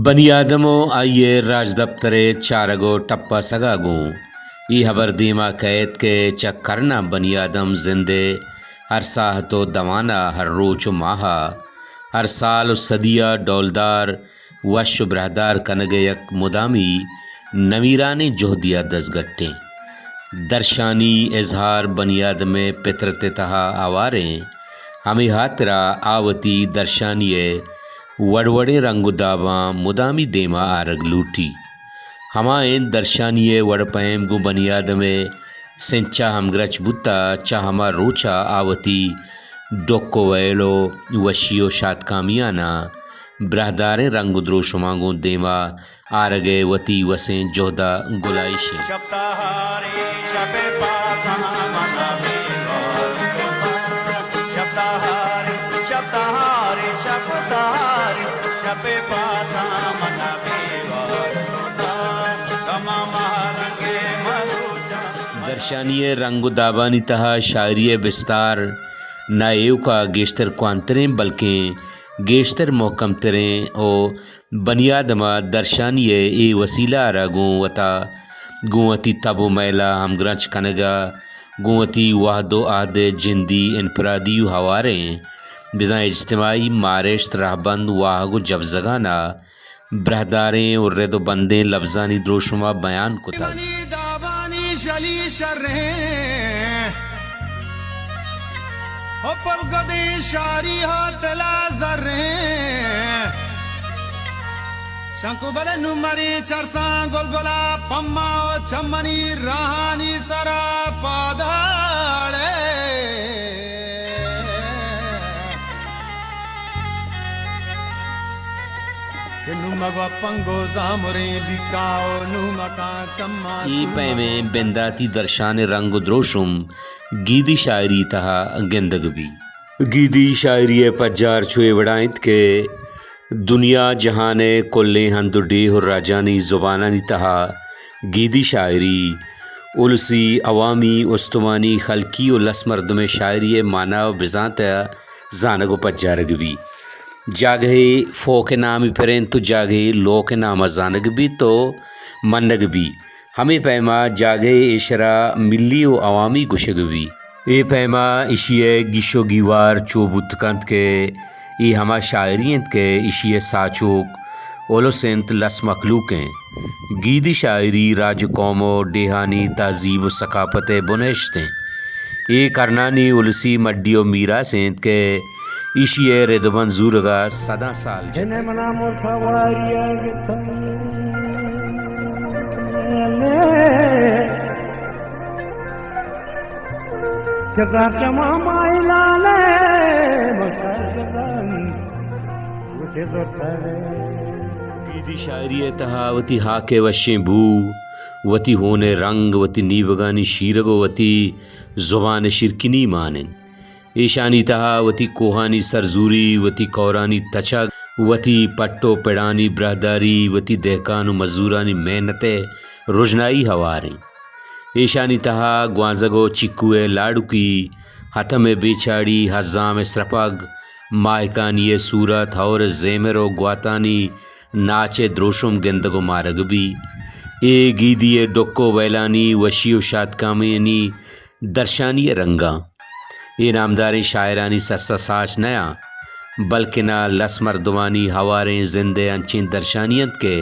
بنی آدم ءُ آئی ءِ راجدپتر ءِ چارگ ءُ ٹپاسگ ءَ گوں اے ہبر دیما کئیت کہ چہ کرناں بنی آدم زند ءِ ہر ساہت ءُ دوان ءَ، ہر روچ ءُ ماہ ءَ، ہر سال ءُ صدی ءَ ڈولدار، وش ءُ براہدار کنگ ءِ یک مدامی نمیرانیں جہدے ءَ دزگٹ ایں۔ درشانی، اظہار بنی آدم ءِ پطرت ءِ تہا ہوار ایں۔ ہمے ہاترا آ وتی درشانی ءِ وڑ وڑیں رنگ ءُ داباں مدامی دیما آرگ لوٹی۔ ہما انت درشانی ءِ وڑ پیم گوں بنی آدم ءِ سنچ ءَ ہمگرنچ بوتہ، چہ ہما روچ ءَ آ وتی ڈک ءُ ویل ءُ وشی ءُ شاتکامیاناں براہداریں رنگ ءُ دروشماں گوں دیما آرگ ءِ وتی وسیں جہد ءَ گلائیش ایں۔ شپ تہاری، شپ پاساں من ءَ بیگار کتہ۔ شپ تہاری، شپ تہاری، شپ تہاری، شپ پاساں من ءَ بیگار کتہ۔ غم ءَ مہلنگے مروچاں۔ درشانی ءِ رنگ ءُ دابانی تہا شاعری ءِ بستار نہ ایوک ءَ گیشتر کوہنتریں بلکیں گیشتر مھکمتریں ءُ بنی آدم ءَ درشانی ءِ اے وسیلہ ءَ را گوں وتا، گوں وتی تب ءُ میل ءَ ہمگرنچ کنگ ءَ، گوں وتی وہد ءُ عہد ءِ جندی انفرادی ءُ ہواریں بزاں اجتماعی مارشت، رہبند، واہگ ءُ جبزگان ءَ براہداریں ءُ رد ءُ بندیں لبزانی دروشم ءَ بیان کتگ۔ منی دابانی شلی شریں، او پلگدیں شاری ہا تلا زریں۔ شنکو بلے نوں مری چرساں گلگلا پما ءُ چمنی راہانی سرا پاداڑے۔ کہ نوں مگو پنگو زامریں بیکا ءُ نوں مکاں چماں اے سور پیمیں مگو۔ بنداتی درشان ءِ رنگ ءُ دروشم گیدی شاعری تہا گندگ بیت۔ گیدی شاعری ءِ پجار چو اے وڑا انت کہ دنیا جہان ءِ کلیں ہند ءُ ڈیھ ءُ راجانی زبانانی تہا گیدی شاعری السی، عوامی، استمانی، خلقی ءُ لس مردمیں شاعری ءِ مانا ءُ بزانت ءَ زانگ ءُ پجارگ بیت۔ جاگہے فوک ءِ نام ءَ پرینت ءُ جاگہے لوک ءِ نام ءَ زانگ بیت ءُ منگ بیت۔ ہمے پیما جاگہے ایشرا ملی ءُ عوامی گوشگ بیت۔ اے پیما ایشی ءِ گیش ءُ گیوار چو بوت کنت کہ اے ہما شاعری انت کہ ایشی ءِ ساچوک الس انت، لس مخلوق انت۔ گیدی شاعری راج ءُ قوم ءُ ڈیہانی تہذیب ءُ ثقافت ءِ بنہشت انت۔ اے کرنانی السی مڈی ءُ میراث انت کہ ایشی ءِ رد ءُ بند زورگ ءَ صداں سال جت۔ گیدی شاعری ءِ تہا وتی ہاک ءِ وشیں بو، وتی ہون ءِ رنگ، وتی نیبگانی شیرگ ءُ وتی زبان ءِ شیرکنی مان انت۔ ایشانی تہا وتی کوہانی سرزوری، وتی کورانی تچگ، وتی پٹ ءُ پڑانی براہداری، وتی دہکان ءُ مزورانی محنت ءِ رژنائی ہوار انت۔ ایشانی تہا گوانزگ ءُ چکو ءِ لاڑکی، ہتم ءِ بیچاڑی، ہزام ءِ سرپگ، ماہکانی ءِ صورت، ہئور ءِ زیمر ءُ گواتانی ناچ ءِ دروشم گندگ ءُ مارگ بیت۔ اے گیدی ءِ ڈک ءُ ویلانی وشی ءُ شاتکامیانی درشانی ءِ رنگاں۔ اے نامداریں شاعرانی سسا ساچ نیاں، بلکنا لس مردمانی ہواریں زند ءِ انچیں درشانی انت کہ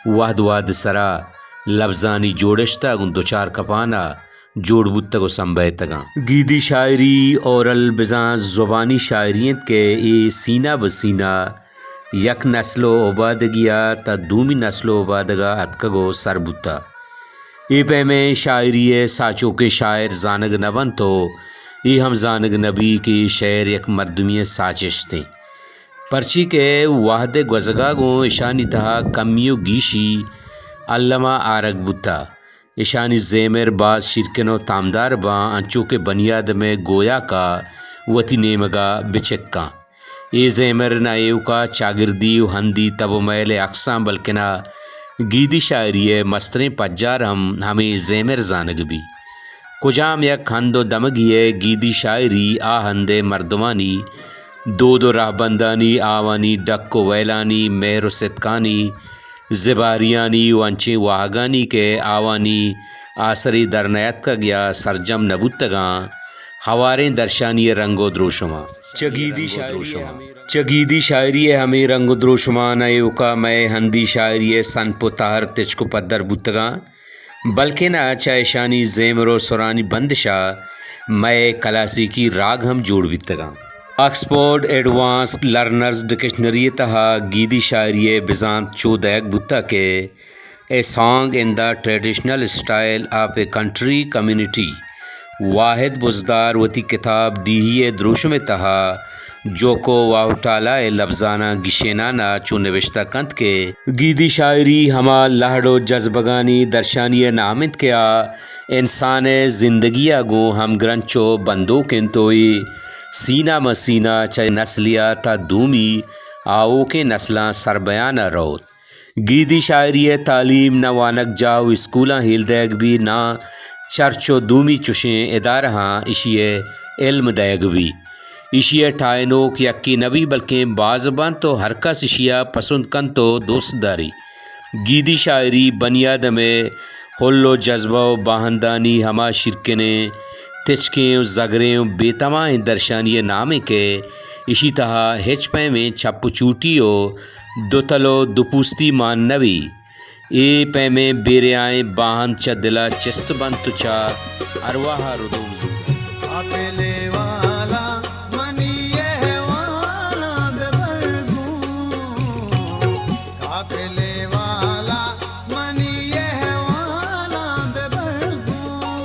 وہد وہد سرا لبزانی جوڑشت ءَ گوں دچار کپان ءَ جوڑ بوتگ ءُ سمبہتگاں۔ گیدی شاعری اورل بزاں زبانی شاعری انت کہ اے سینہ بہ سینہ یک نسل ءُ اوبادگی ءَ تا دومی نسل ءُ اوبادگ ءَ اتکگ ءُ سر بوتہ۔ اے پیمیں شاعری ءِ ساچوکیں شاعر زانگ نہ بنت ءُ اے ہم زانگ نہ بیت کہ اے شعر یک مردمی ءِ ساچشت انت۔ پرچی کہ وہد ءِ گوزگ ءَ گوں اشانی تہا کمی ءُ گیشی الما آرگ بوتہ۔ اشانی زیمر باز شیرکن ءُ تامدار باں، انچو کہ بنی آدم ءِ گویاک ءَ وتی نیمگ ءَ بچکاں۔ اے زیمر نہ ایوکا چاگردی ءُ ہندی تب ءُ مئیل ءِ عکساں، بلکنا گیدی شاعری ءِ مستریں پجار ہم ہمے زیمر زانگ بیت۔ کجام یک ہند ءُ دمگے ءِ گیدی شاعری آ ہند ءِ مردمانی دود و رہبندانی، آوانی ڈک و ویلانی، مہر و ستکانی، زبہریانی و انچیں واہگانی کہ آوانی آسرے در نیاتکگ یا سرجم نبوتگاں، ہواریں درشانی ءِ رنگ و دروشماں۔ چہ گیدی شاعری ءِ ہمے، چہ گیدی شاعری ءِ ہمے رنگ و دروشماں ایوکا مئے ہندی شاعری ءِ سنپ و تہر تچک و پدر بوتگاں، بلکنا چہ اشانی زیمر و سرانی بندشا مئے کلاسیکی راگ ہم جوڑ بیتگاں۔ آکسفورڈ ایڈوانسڈ لرنرز ڈکشنری ءِ تہا گیدی شاعری ءِ بزانت چو دئیگ بوتگ کہ A song in the traditional style of a country community۔ واحد بزدار وتی کتاب ڈیہی ءِ دروشم ءِ تہا جوکو واہوٹالا ءِ لبزاناں گیشینان ءَ چو نبشتہ کنت کہ گیدی شاعری ہما لہڑ و جزبگانی درشانی ءِ نام انت کہ آ انسان ءِ زندگی ءَ گوں ہمگرنچ و بندوک انت و اے سینہ مہ سینہ چہ نسلے ءَ تا دومی آؤکیں نسلاں سربیان ءَ رؤت۔ گیدی شاعری ءِ تعلیم نہ وانگجاہ و اسکولاں ہیل دئیگ بی، نہ چرچ و دومی چشیں ادارہاں ایشی ءِ علم دئیگ بی۔ ایشی ءِ ٹاہینوک یکے نہ بی، بلکیں باز بنت و ہر کس ایشی ءَ پسند کنت و دوست داری۔ گیدی شاعری بنی آدم ءِ ہل و جذبہ و باہندانی ہما شیرکنیں، تچکیں و زگریں و بے تماہیں درشانی ءِ نامے کہ ایشی تہا ہچ پیمیں چپ و چوٹی و دوتل و دوپوستی مان نہ بی۔ اے پیمیں بے ریائیں باہند چہ دل ءَ چست بنت و چہ ارواہ ءَ ردوم زوریت۔ قافلے والا منی احوالاں ببر گوں، قافلے والا منی احوالاں ببر گوں،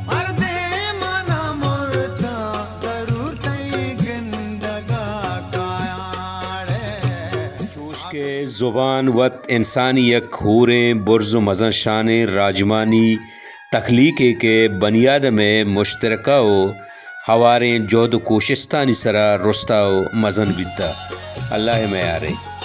مردے منا مرتا ضرور تئی گندگا کایاڑے۔ چوش کہ زبان وت انسانی یک ہوریں برز و مزن شانیں راجمانی تخلیقے کہ بنی آدم ءِ مشترکہ و ہواریں جہد و کوشستانی سرا رستا و مزن بیتا۔ اللہ ءِ میاریں۔